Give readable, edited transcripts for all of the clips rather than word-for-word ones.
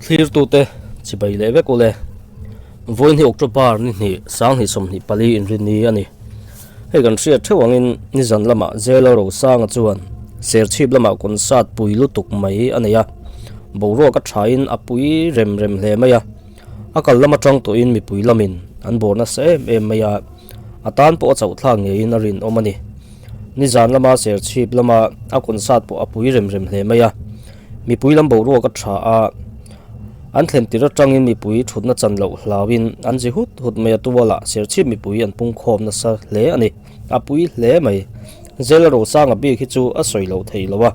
Thlirtute chibai leh vek ule. Vawiin hi October ni hnih, 2024 inrinni a ni. Hei kan hriat theuh angin nizan lamah Zela Rosanga chuan Serchhip lamah concert pui lutuk mai a nei a. Boruak a thain a pui rem rem hle mai a. A kal lam atang tawhin mipui lamin an bawr nasa em em mai a, a tan pawh a chauh thlak ngeiin a rinawm a ni. Nizan lama Serchhip lama a concert pawh a pui rem rem hle mai a. Mipui lam boruak a tha a, an thlen tir atangin mipui thutna chan loh hlauin an zi hut hut mai a, tualah Serchhip mipui an pungkhawm nasa hle a ni. A pui hle mai. Zela Rosanga bik hi chu a sawi loh thei lo a,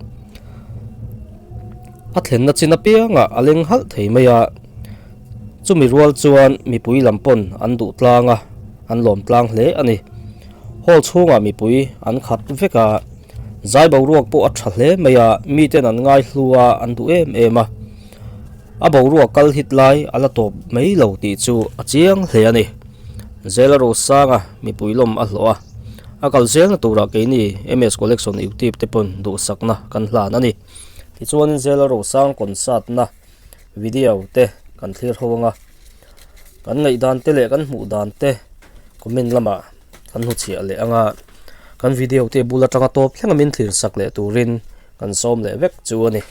a thlenna chin apiangah a leng halh thei mai a, chumi rual chuan mipui lam pawn an duh tlang a, an lawm tlang hle a ni. Hall chhungah mipui an khat vek a. Zai boruak pawh a tha hle mai a, miten an ngai hlu a, an duh em em a. A boruak kal hit lai a la tawp mai lo tih chu a chiang hle a ni. Zela Rosanga mipui lawm a hlawh a, a kal zelna turah keini MS Collection Youtube te pawn duhsakna kan hlan a ni. Tichuanin Zela Rosang concert-na video te kan thlir ho anga, kan ngaihdan te leh kan hmuh dan te comment lamah kan hmu chhiah leh anga kan video te bul atanga tawp thleng a min thlir sak leh turin kan sawm leh vek chu a ni.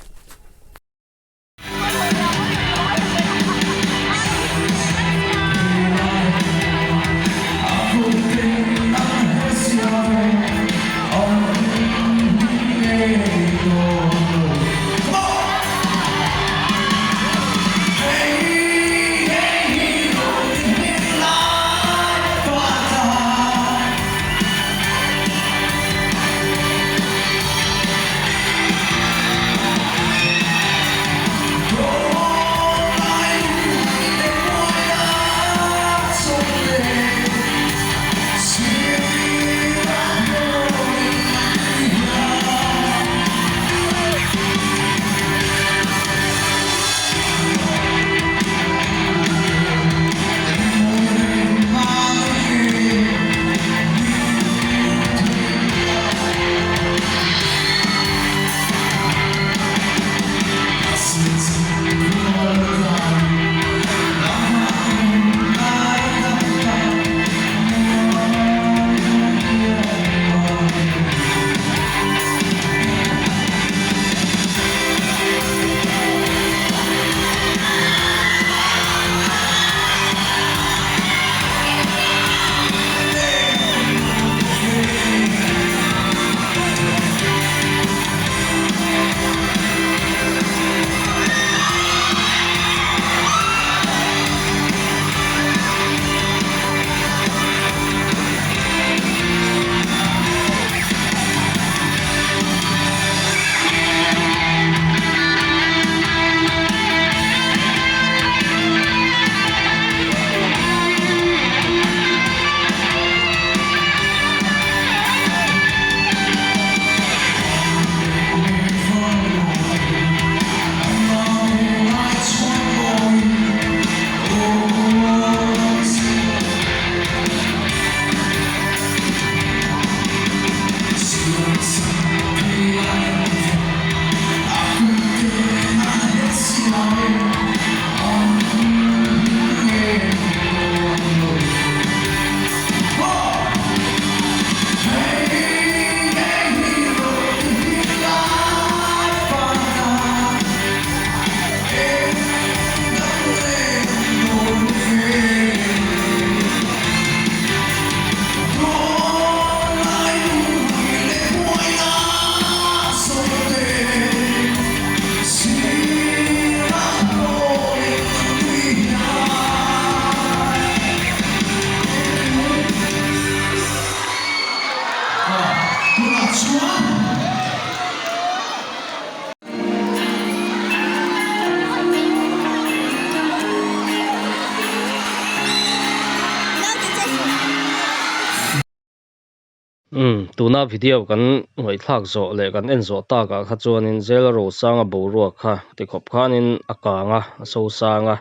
Umm tuna video kan ngaihthlak zawh leh kan en zawh takah kha chuanin Zela Rosanga boruak kha ti khawp khanin a kang a a so sang a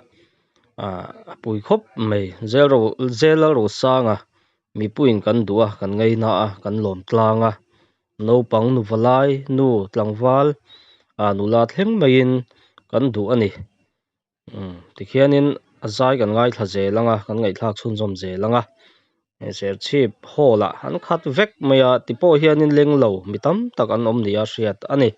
ah a pui khawp mai Zela Rosanga mipuiin kan duh a kan ngaina a kan lawm tlang a naupang nu valai nu tlangval ah nula thleng maiin kan duh a ni. Umm tikhianin a zai kan ngaithla zel ang a kan ngaihthlak chhunzawm zel ang a he serchhip hall ah an khat vek mai a ti pawh hianin leng lo mi tam tak an awm nia hriat a ni.